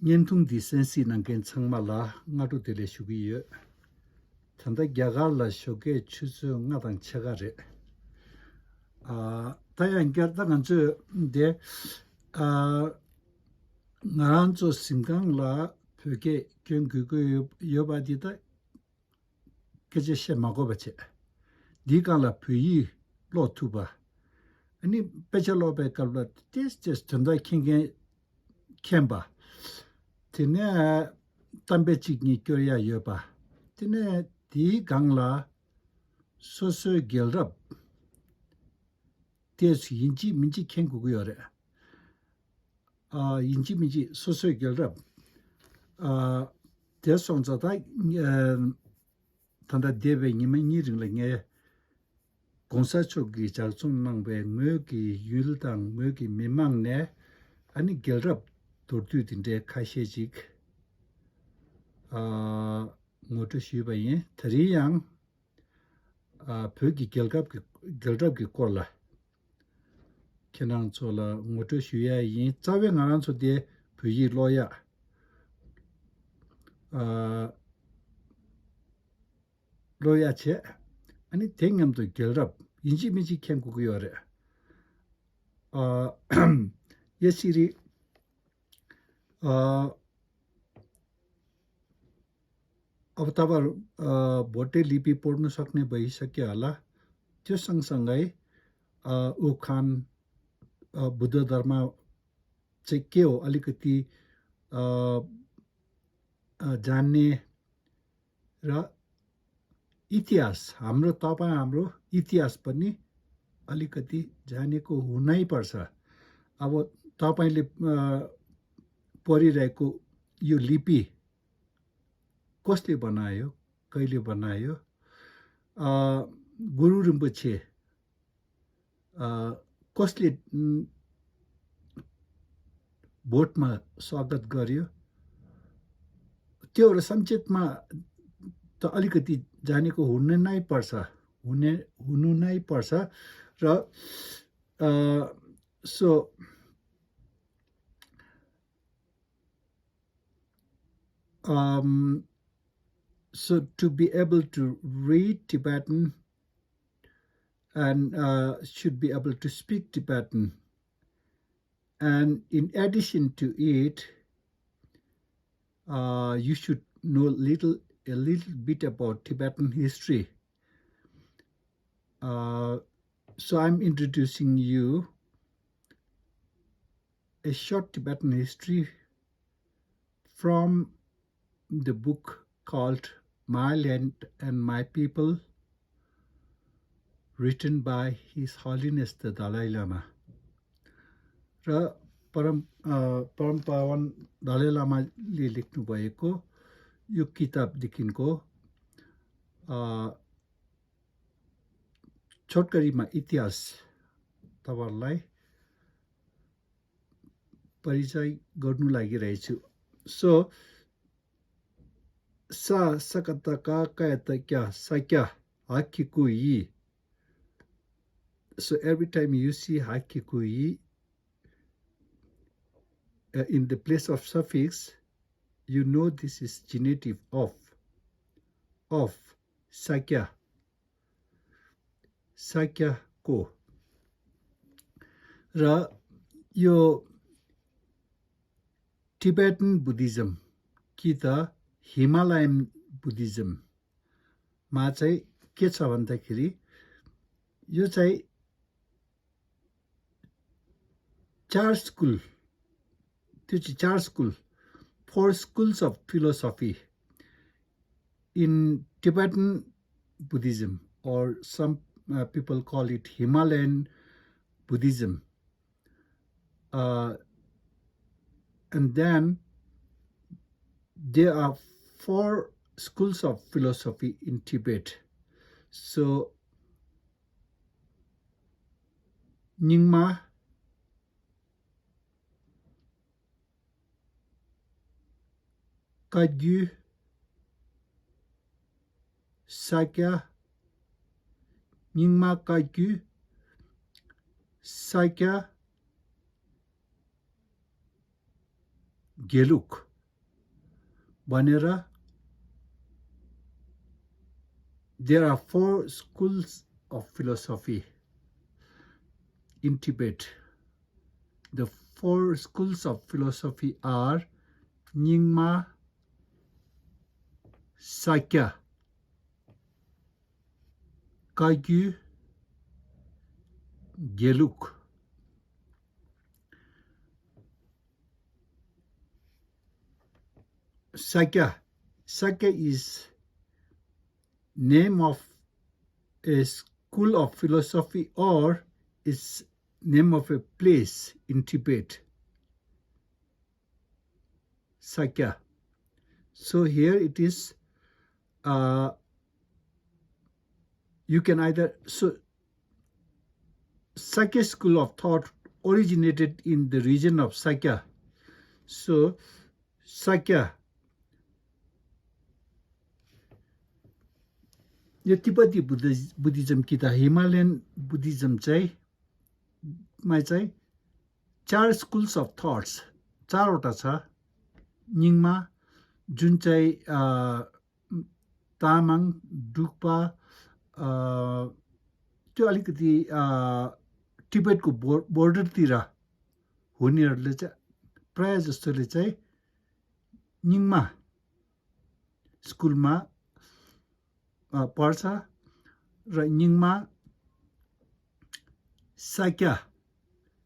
년통 디센시 난겐 창말라 나도 데레 슈기여 탄다 갸갈라 쇼게 추수 나당 체가레 다양 겨다간 저데 나란조 심강라 벽에 경그고 여바디다 그제시 마고바체 디간라 푸이 로투바 아니 베절로베 칼라 테스트 탄다 킹게 캠바 tene tambe chigni kyoya yoba tene di gangla soso gelrap tes yinji minji kengu yore yinji minji soso gelrap tes sonza da tanda debe nima ngiring le nge gongsa chogi jalsung nangbe ngogi yuldang ngogi mimang ne ani gelrap tortu dinde kaishejik ngoto shibayin tariyang pyogi gelgab ki korla kenang chola ngoto shiyayin tsawe ngaran so de pyogi loya loya che ani tengamdo gelgab inji minji kengugu yore yesiri अब तपाईहरु भोटे लिपि पढ्न सक्ने भइसक्यो होला त्यो सँगसँगै उखान बुद्ध धर्म चाहिँ के हो अलिकति जान्ने र इतिहास हाम्रो इतिहास पनि अलिकति जानेको हुनै पर्छ अब तपाईले पढिरहेको यो लिपि कसले बनायो कहिले बनायो गुरु रिम्पोछे कसले भोटमा स्वागत गर्यो त्यो एउटा संक्षेपमा त अलिकति जानेको हुनु नै पर्छ र So to be able to read Tibetan and should be able to speak Tibetan, and in addition to it, you should know a little bit about Tibetan history. So I'm introducing you a short Tibetan history from the book called My Land and My People, written by His Holiness the Dalai Lama. र परम पावन दलाई लामाले लेख्नु भएको यो किताबदेखिको छोटकरीमा इतिहास तपाईहरुलाई परिचय गर्नु लागिरहेछु. So sakataka kayataka sakya hakikuyi. So every time you see hakikuyi in the place of suffix, you know this is genitive of sakya ko. Ra yo Tibetan Buddhism कि त Himalayan Buddhism मा चाहिँ के छ भन्दाखेरि यो चाहिँ four schools of philosophy in Tibetan Buddhism, or some people call it Himalayan Buddhism. And then there are 4 schools of philosophy in Tibet. So Nyingma, Kagyu, Sakya, Nyingma Kagyu, Sakya, Geluk. भनेर there are 4 schools of philosophy in Tibet. The 4 schools of philosophy are Nyingma, Sakya, Kagyu, Geluk. Sakya is name of a school of philosophy or is name of a place in Tibet. Sakya. So here it is, you can either, so Sakya school of thought originated in the region of Sakya. So Sakya, यो तिब्बती Buddhism कि त Himalayan Buddhism चाहिँ 4 schools of thoughts 4 वटा छ निङमा जुन चाहिँ तामाङ डुक्पा त्यो अलिकति टिबेटको बोर्डरतिर हुनेहरूले चाहिँ प्राय जस्तोले चाहिँ निङमा स्कुलमा पढ्छ र निङमा साक्या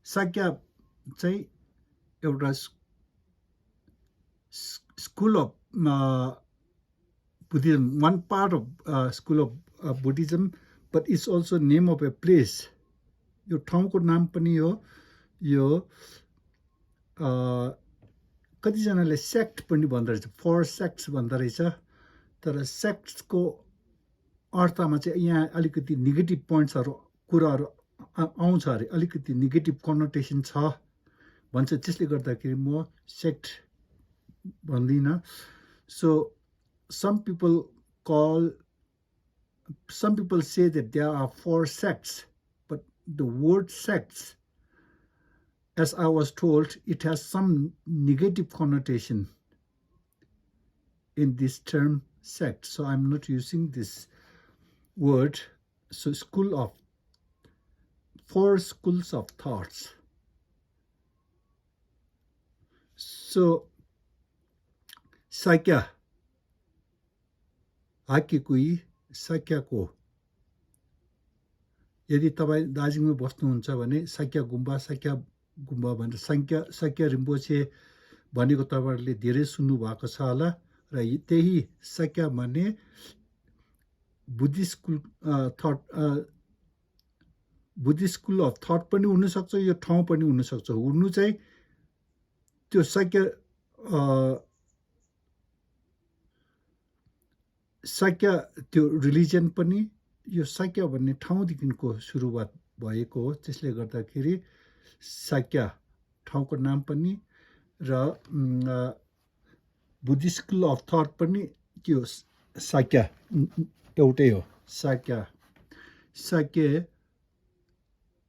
चाहिँ एउटा school of Buddhism one part of school of Buddhism, but it's also name of a place. यो ठाउँको नाम पनि हो यो कतिजनाले सेक्ट पनि भन्दो रहेछ 4 सेक्ट्स भन्दो रहेछ तर सेक्ट्सको अर्थमा चाहिँ यहाँ अलिकति नेगेटिभ पोइन्ट्सहरू कुराहरू आउँछ अरे अलिकति नेगेटिभ कनोटेसन छ भन्छ त्यसले गर्दाखेरि म सेक्ट भन्दिनँ so some people say that there are 4 sects, but the word sects, as I was told, it has some negative connotation in this term sect. So I'm not using this word. So 4 schools of thoughts. So Sakya, हाकिकुई साक्याको यदि तपाईँ दार्जिलिङमा बस्नुहुन्छ भने साक्या गुम्बा भनेर साक्या रिम्पोछे भनेको तपाईँहरूले धेरै सुन्नु भएको छ होला र त्यही साक्या भन्ने बुद्धिस्ट स्कुल अफ थट पनि हुनसक्छ यो ठाउँ पनि हुनसक्छ हुनु चाहिँ त्यो साक्या त्यो रिलिजन पनि यो साक्या भन्ने ठाउँदेखिको सुरुवात भएको हो त्यसले गर्दाखेरि साक्या ठाउँको नाम पनि र बुद्धिस्ट स्कुल अफ थट पनि त्यो साक्या एउटै हो साक्या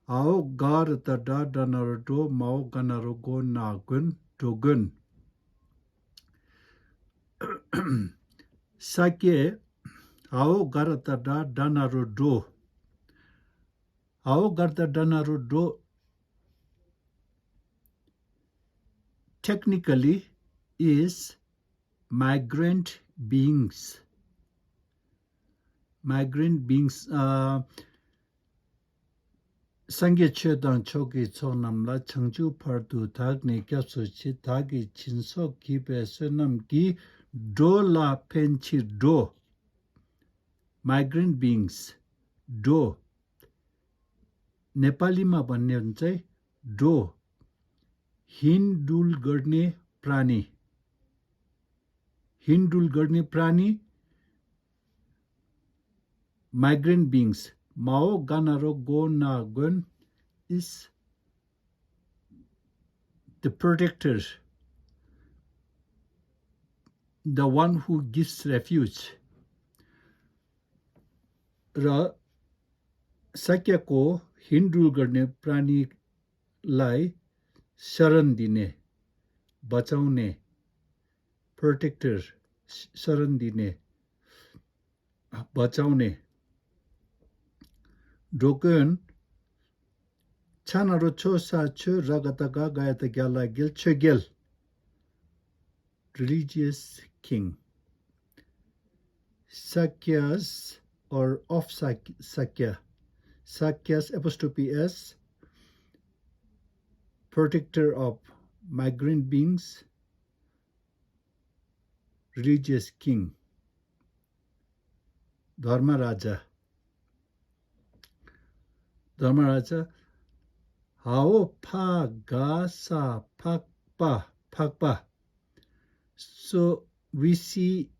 हाओ गार त डा डनर डो माओ गनर गो नागुन डोगुन Sakye hao garata da danaro do. Hao garata danaro do technically is migrant beings. Sangye chedan choki chonamla changju pardu thagni kyapsu chi thagi chinso ki pesenam ki Do la penchi do migrant beings do नेपालीमा भन्ने हुन्छ डो हिँडडुल गर्ने प्राणी migrant beings Mao ganaro go nagun is the protector, the one who gives refuge. र साक्याको हिँडडुल गर्ने प्राणीलाई शरण दिने बचाउने प्रोटेक्टर शरण दिने बचाउने ड्रोगन छानारो छो सा छो रगतगा गयत ग्याला gill छगेल religious king. Sakyas or of Sakya. Sakyas apostrophe S, protector of migrant beings, religious king. Dharmaraja. Dharmaraja. Hao pa ga sa pak pa. So we see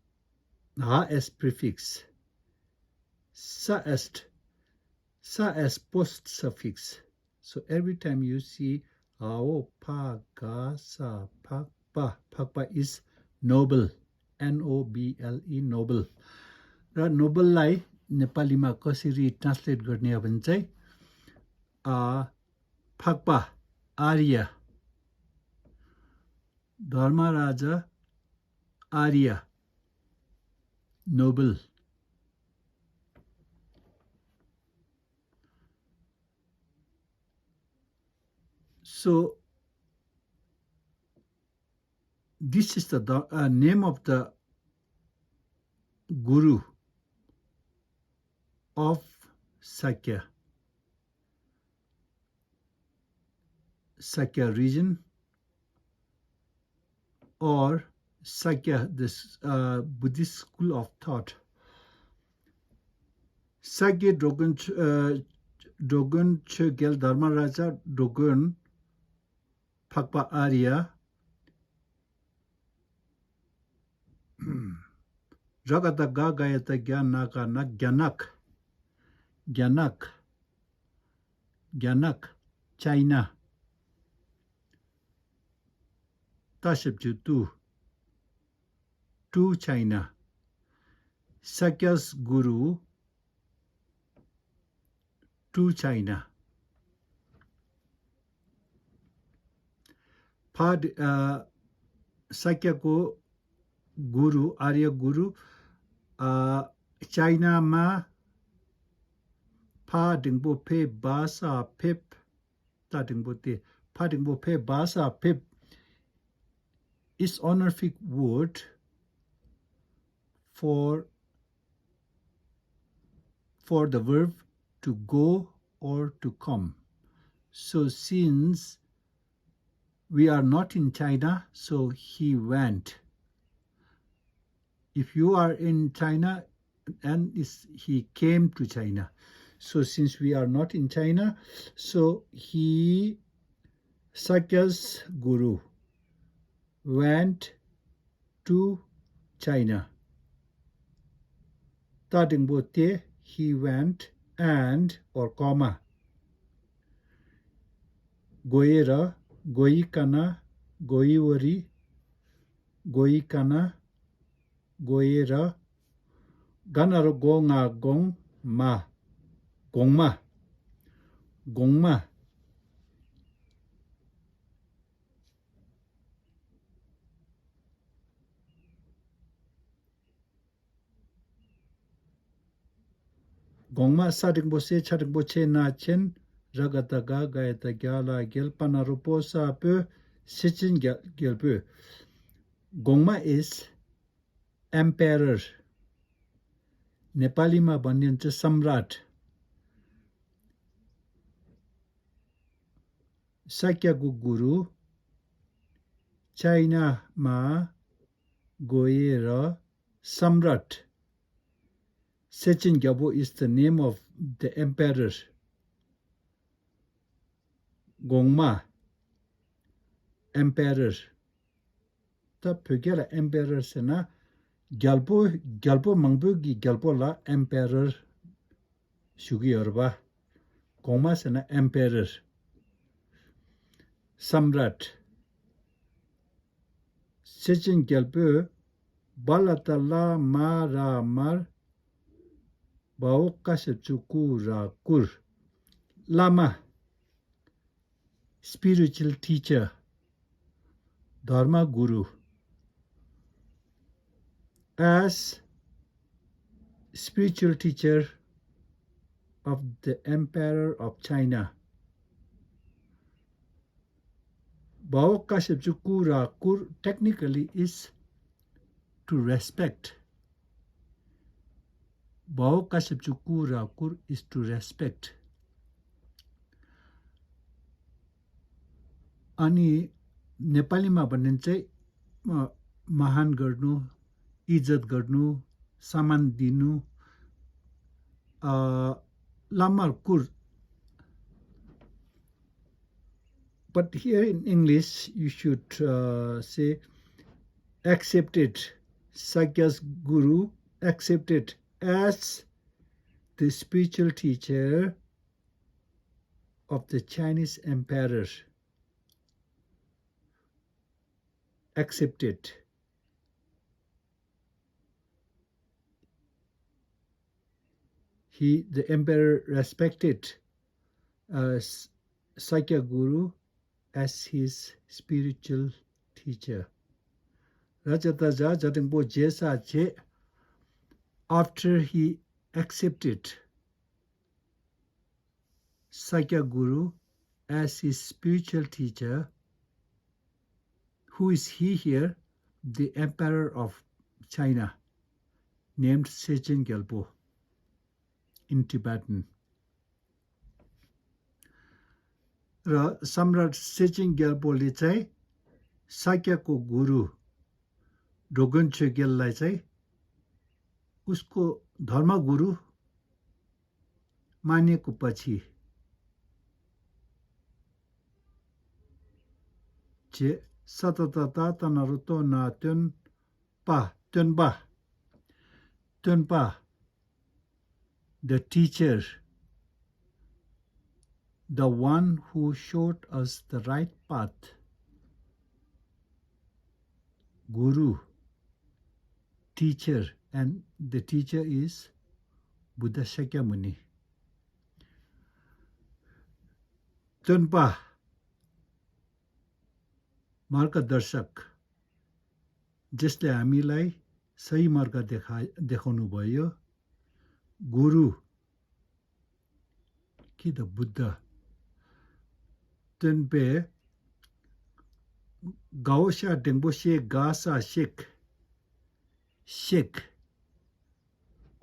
ha as prefix, sa as post suffix. So every time you see hao pa ga sa pak pa is noble, N-O-B-L-E, noble. र नोबललाई नेपालीमा कसरी translate गर्ने हो भने चाहिँ फाक्पा आर्य, धर्मराजा आर्य, noble. So this is the name of the guru of Sakya region, or Sakya, this Buddhist school of thought. Sakya Dogon Chögel Dharmaraja Dogon Phakpa Arya Jagata Gagayata Gyanaka na Gyanak China Tashibju to China. Sakya's guru to China. Pad Sakya ko guru, Arya guru, China ma pa dingbo pe basa pip, ta dingbo te, pa dingbo pe basa pip is honorific word for the verb to go or to come. So since we are not in China, so he went. If you are in China, and he came to China. So since we are not in China, so Sakya's guru went to China. Tadingbote, he went, and or comma. Goyera, goikana, goiwari, goikana, goyera, ganaro gonga gongma, gongma. Gongma sadingbo se chadingbo che na chen ragata ga gayata gyala gelpana rupo sa pe sichin gelpe. Gongma is emperor. Nepalima भनिन्छ सम्राट. Sakyaको गुरु चाइनामा गएर सम्राट. Sechin Gyabo is the name of the emperor. Gongma, emperor. Ta pögera emperor sena gyalpo mangbu gi gyalpo la emperor shugi yorba. Gongma sena emperor. Samrat. Sechin gyalpo balata la mara mar Baokasepchukur. Lama, spiritual teacher, Dharma guru. as spiritual teacher of the Emperor of China. Bao kasep kura kur technically is to respect. Bao kasep kura kur is to respect. Ani नेपालीमा भनिन्छ चाहिँ महान गर्नु, इज्जत गर्नु, सम्मान दिनु, lamar kur. But here in English, you should say accepted. Sakya's guru accepted as the spiritual teacher of the Chinese emperor. Accepted. The emperor respected Sakya Guru as his spiritual teacher. Rajataja Jatingpo Jesa Che, after he accepted Sakya Guru as his spiritual teacher, who is he here? The Emperor of China, named Sechen Gyalpo in Tibetan. र सम्राट सेचिङ ग्याल्पोले चाहिँ साक्यको गुरु ढोगन छेगेललाई चाहिँ उसको धर्मगुरु मानेको पछि चे सततता तनरुतो ना Tunpa, the teacher, the one who showed us the right path, Guru, teacher, and the teacher is Buddha Shakyamuni. Tunpa, मार्गदर्शक, जसले हामीलाई सही मार्ग देखाउनु भयो, गुरु कि the Buddha. Tunpe Gaosha Dengboche Gasa Shek,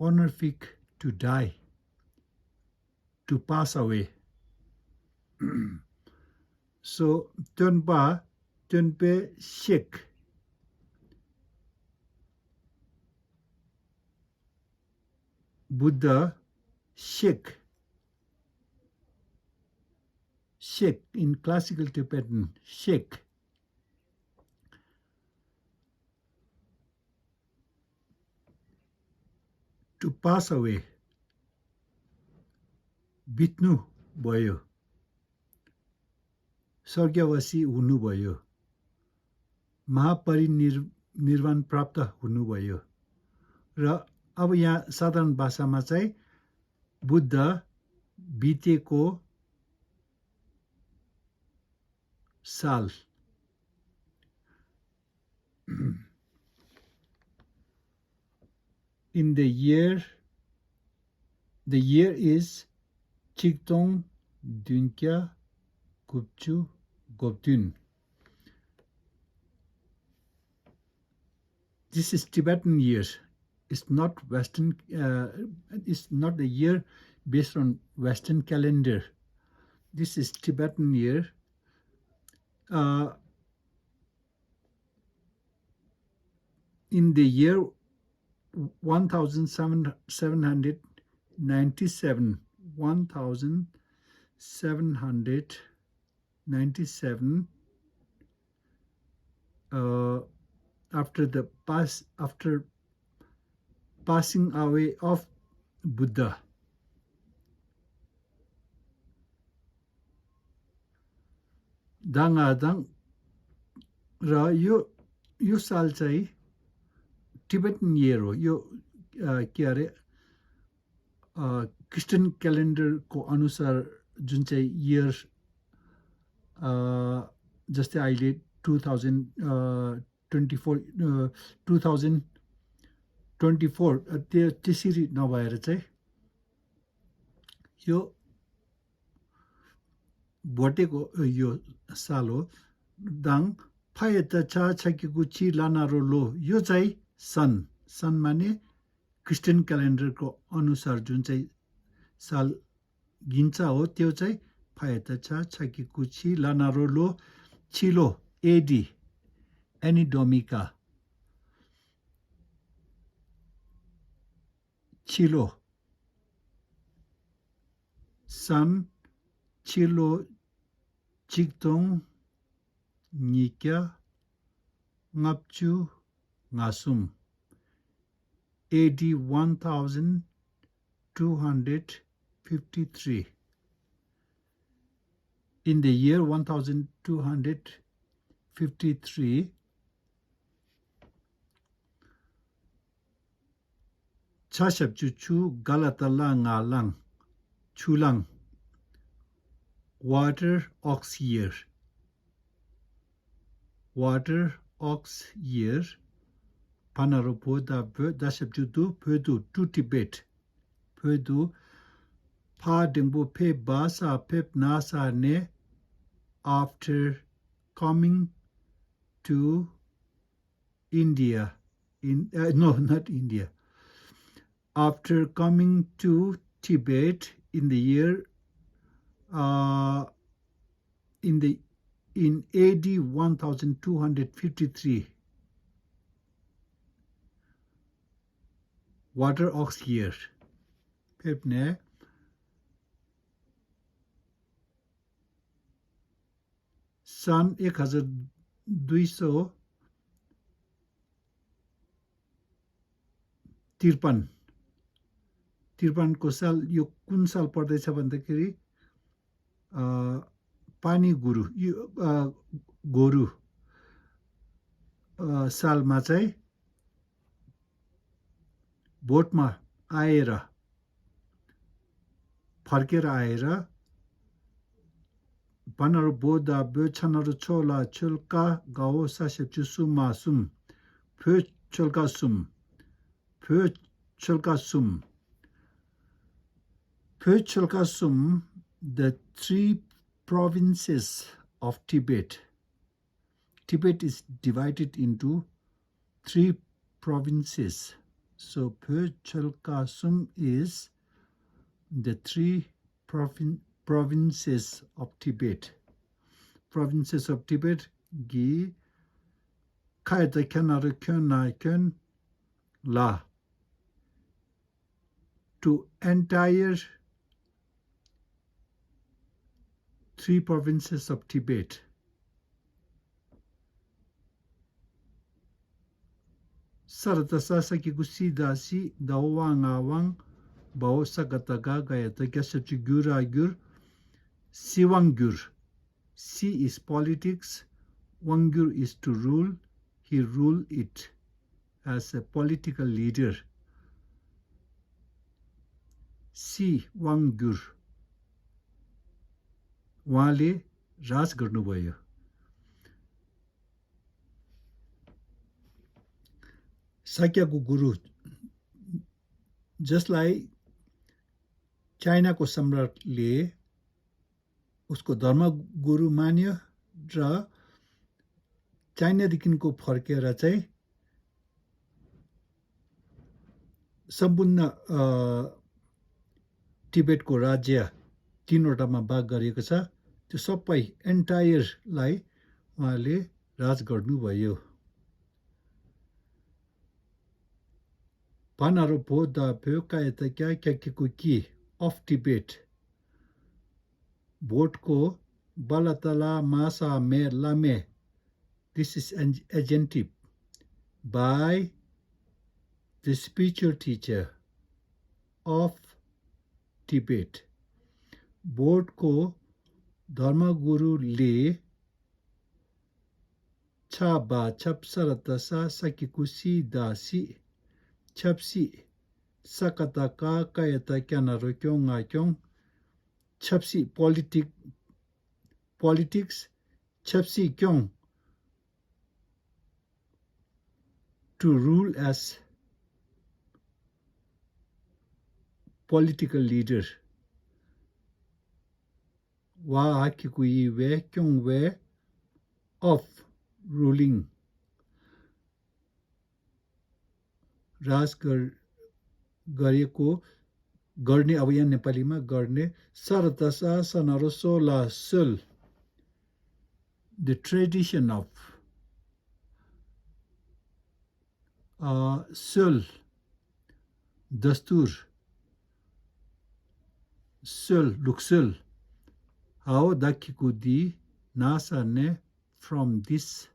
honorific to die, to pass away. So Tunpe Shek, Buddha Shek in classical Tibetan, Shek. To pass away, बित्नु भयो, स्वर्गवासी हुनुभयो, महापरिनिर्वाण प्राप्त हुनुभयो. र अब यहाँ साधारण भाषामा चाहिँ बुद्ध बितेको साल in the year is Chigtong Dunkya Gupchu Gopdun. This is Tibetan year. It's not Western. It's not the year based on Western calendar. This is Tibetan year. In the year 1797, after passing away of Buddha, Dang र यो साल चाहिँ Tibetan year हो. यो के अरे Christian क्यालेन्डरको अनुसार जुन चाहिँ इयर जस्तै अहिले 2024 24 त्यो त्यसरी नभएर चाहिँ यो भोटेको यो साल हो दाङ फायता चा छकेको ची लानारो लो यो चाहिँ सन माने क्रिस्चियन क्यालेन्डरको अनुसार जुन चाहिँ साल गिन्छ हो त्यो चाहिँ फायता चा छकेको ची लानारो लो चिलो AD एनिडोमिका चिलो sun चिलो चिक्तोङ निक्या ngapchu ngasum AD 1253. In the year 1253, Chashab Chuchu Galatala Ngalang Chulang Water Ox Year. Water Ox Year Panaropo da Dashabjudu Pödu to Tibet. Pödu Pa Dengbo Pe Basa Pep Nasa Ne after coming to India. No, not India. After coming to Tibet in the year in AD 1253, Water Ox Year. Pepne सन 1253 को साल यो कुन साल पर्दैछ भन्दाखेरि पानी गुरु गोरु सालमा चाहिँ बोटमा आएर फर्केर आएर Panaru boda bechanaru chola chulka gao sashepchu sumasum pö chulka sum the 3 provinces of Tibet. Tibet is divided into 3 provinces. So pö chulka sum is the 3 provinces of Tibet. Provinces of Tibet gi kaita kenaru kön la to entire 3 provinces of Tibet. Sarata sasaki gusidasi dawang bao sagataga gayata gasachi guragur siwangur. Si is politics, wangur is to rule. He ruled it as a political leader. Si wangur उहाँले राज गर्नुभयो. साक्यको गुरु जसलाई चाइनाको सम्राटले उसको धर्म गुरु मान्यो र चाइनादेखिको फर्केर चाहिँ सम्पूर्ण टिबेटको राज्य 3 वटामा भाग गरिएको छ. त्यो सबै एन्टायरलाई उहाँले राज गर्नुभयो. Panaropo da pökaeta kyakikuki of Tibet. Botko balatala masa me lame. This is an adjective by the spiritual teacher of Tibet. Botko dharma guru le chaba chapsaratasa sakikusi dasi chapsi sakataka kayata kyanaro kyonga kyong chapsi politics chapsi kyong to rule as political leader. Wa Kikui we Kyung we of ruling. राज गरेको गर्ने अब यहाँ नेपालीमा गर्ने सरदशा सनरो 16 सुल the tradition of sul dastur sul luksul how dakikudi nasa ne from this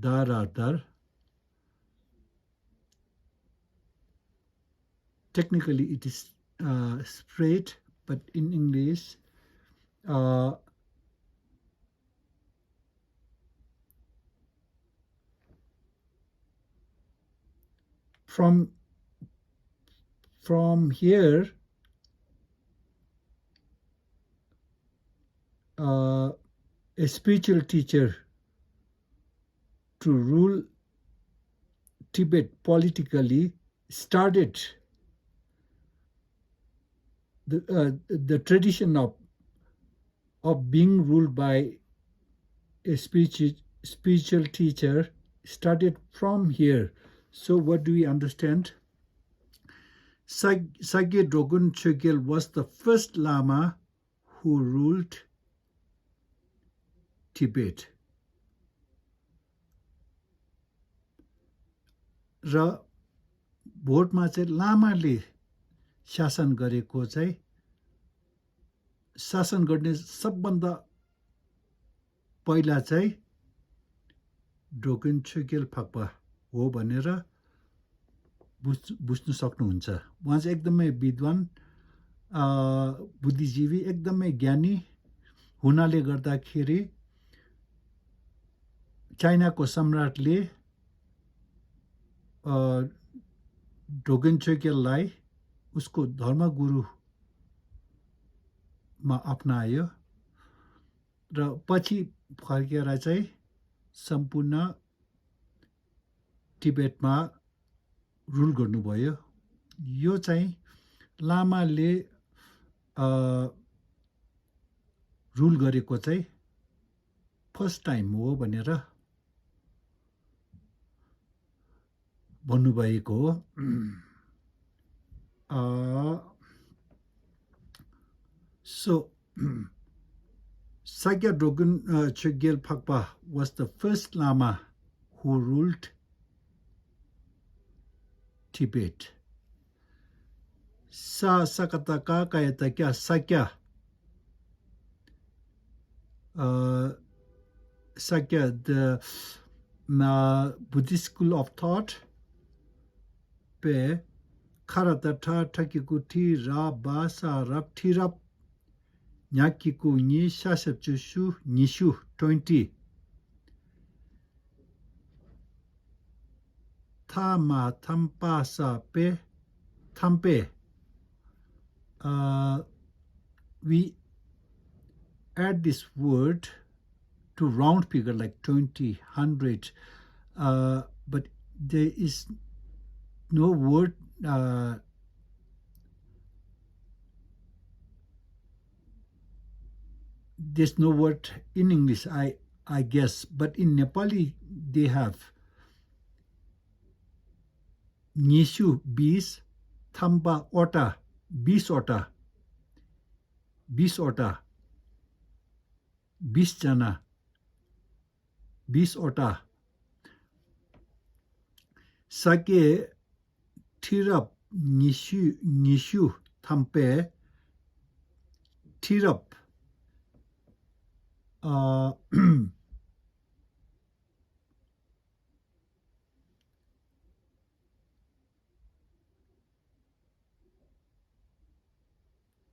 dar technically it is spread, but in English from here a spiritual teacher to rule Tibet politically started the tradition of being ruled by a spiritual teacher started from here. So what do we understand? Sagye Dogun Chogyal was the first Lama who ruled Tibet. र भोटमा चाहिँ लामाले शासन गरेको चाहिँ शासन गर्ने सबभन्दा पहिला चाहिँ डोगन छोगेल फाक्पा हो भनेर बुझ्नु सक्नुहुन्छ। उहाँ चाहिँ एकदमै विद्वान बुद्धिजीवी एकदमै ज्ञानी हुनाले गर्दाखेरि चाइनाको सम्राटले डोगन छोगेललाई उसको धर्मगुरुमा अपनायो र पछि फर्केर चाहिँ सम्पूर्ण टिबेटमा रुल गर्नुभयो। यो चाहिँ लामाले रुल गरेको चाहिँ फर्स्ट टाइम हो भनेर भन्नुभएको हो। So Sakya Dogun Chogyal Phakpa was the first Lama who ruled Tibet. Sa Sakataka Kayatakya Sakya Sakya, the Buddhist school of thought, pe Karatata Takikuti Ra Basa Rap Tirap Nyakiku Ni Shasepchushu Nishu 20 Tama Tampasa Pe Tampe. We add this word to round figure like 20, 100, but there is no word there's no word in English, I guess, but in Nepali they have Nishu 20, Thamba Ota 20 Ota 20 Ota 20 jana 20 Ota Sake Tirap Nishu Thampe Tirap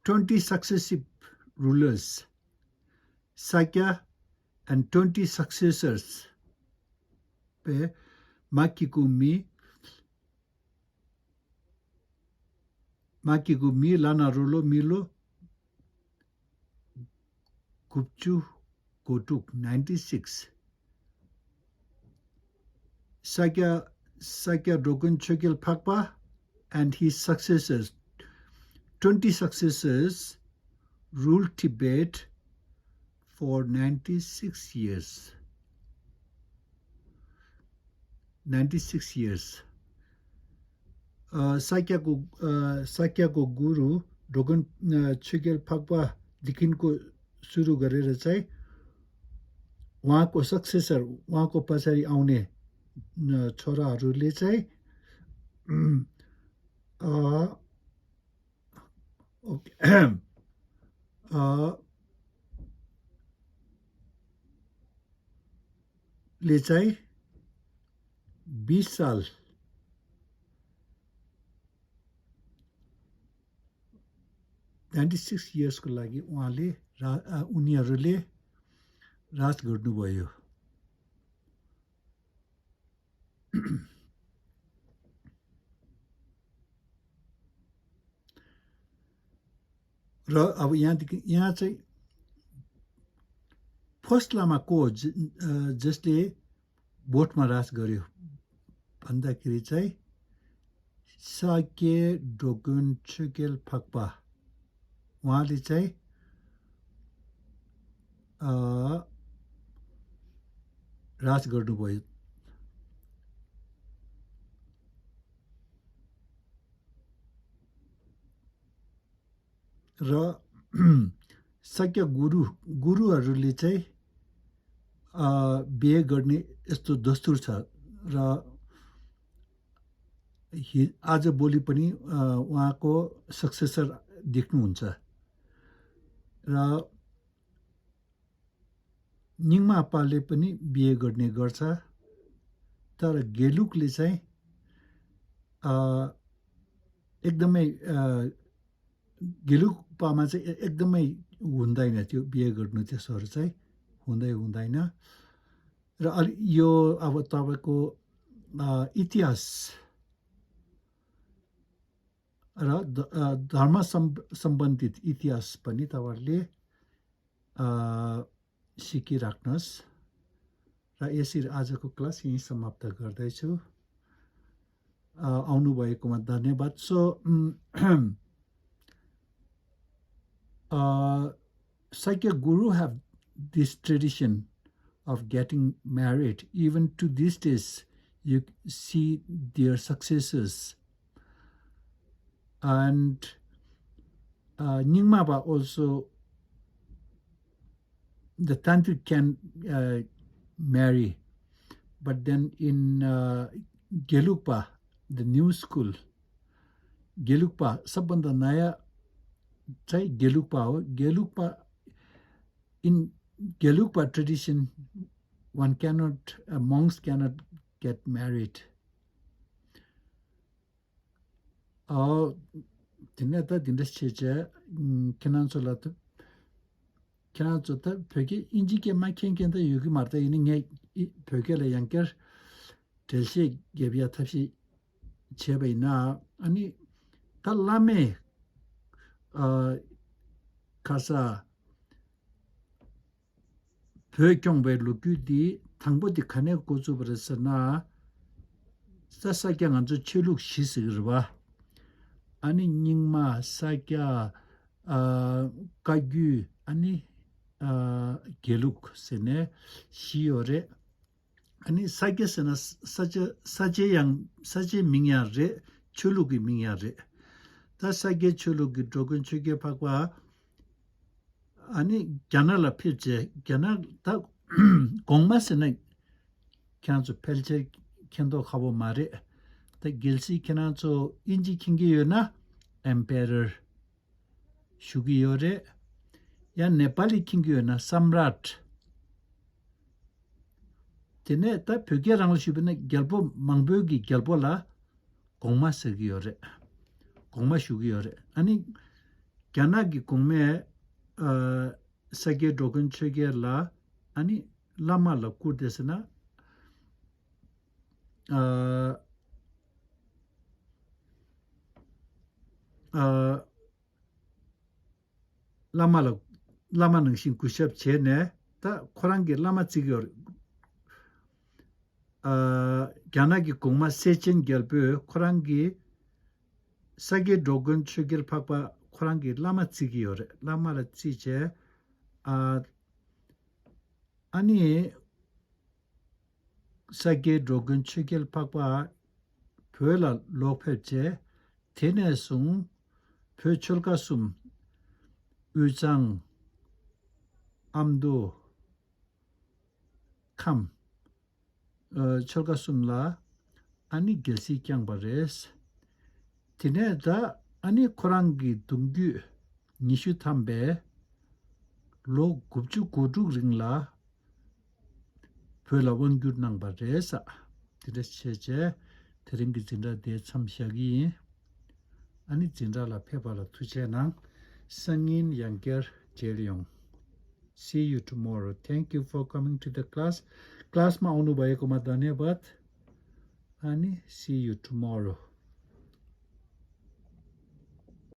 20 successive rulers, Sakya and 20 successors. Pe Makikumi Lana Rolo Milo Kupchu Kotuk 96. Sakya Sakya Dogon Chögyal Pakpa and his successors, 20 successors, ruled Tibet for 96 years. 96 years. साक्याको गुरु ढोगन छुगेल फाक्पा देखिनको सुरु गरेर चाहिँ उहाँको successor उहाँको पछाडि आउने छोराहरूले चाहिँ ले चाहिँ 20 साल 96 इयर्सको लागि उनीहरूले राज गर्नुभयो। र अब यहाँ चाहिँ फर्स्ट लामा को जसले बोटमा राज गर्यो भन्दाखेरि चाहिँ साक्य डोगन छुगेल फाक्पा उहाँले चाहिँ राज गर्नुभयो। र साक्य गुरुहरूले चाहिँ बिहे गर्ने यस्तो दस्तुर छ र आज भोलि पनि उहाँको सक्सेसर देख्नुहुन्छ। र निङमापाले पनि बिहे गर्ने गर्छ, तर गेलुकले चाहिँ एकदमै गेलुकपामा चाहिँ एकदमै हुँदैन त्यो बिहे गर्नु, त्यसोहरू चाहिँ हुँदैन। र अलि यो अब तपाईँको इतिहास र धर्म सम्बन्धित इतिहास पनि तपाईँहरूले सिकिराख्नुहोस्। र यसरी आजको क्लास यहीँ समाप्त गर्दैछु। आउनुभएकोमा धन्यवाद। So Sakya Guru have this tradition of getting married. Even to these days, you see their successors. And Nyingmaba also, the tantric can marry. But then in Gelugpa, the new school, Gelugpa, sabanda naya चाहिँ गेलुक्पा हो। गेलुक्पा in Gelugpa tradition, monks cannot get married. Tineta dindascheja kenansolata kenansolata pöke injike makenkenda yugi marta ini pökele yanker telsi gebya tapsi chebeina ani talame 가사 벽경배 루규디 당보디 칸에 고주버렸으나 사사경 안주 체육 시스르바 아니 닝마 사갸 가규 아니 게룩 세네 시오레 아니 사게스나 사제 민야레 체육이 민야레 다사게 출루기 조근 추게 파과 아니 견날라 필제 견날 다 공마스는 캔주 펠제 캔도 가보 말이 다 길시 캔아조 인지 킹기요나 emperor 슈기요레 야 네팔리 킹기요나 삼라트 테네 다 벽에랑을 슈비네 결보 망벽이 결보라 공마스기요레 공마 슈기요레 아니 갸나기 공메 사게 도근 체게라 아니 라마라 쿠데스나 라마는 신 구샵 제네 다 코랑게 라마 찌겨 gyanagi gongma sechen gyalpyo korangi sage dogun chugil pakpa korangi lama tsigi yore. Lama la tsije ani sage dogun chugil pakpa pyo la lokpepche tene sung pyo cholka sum uzang amdo kam cholka sum la ani gelsi kyang bares. Tine da ani korangi dungyu nishu tambe lo gupchu koduk ringla pyo la wangyur nang baresa. Tine cheche teringi zinra de chamshagi ani zinra la pepa la tuche nang sangin yangker jelyong. See you tomorrow. Thank you for coming to the class. Class ma aunu bhayeko ma dhanyabad. Ani see you tomorrow.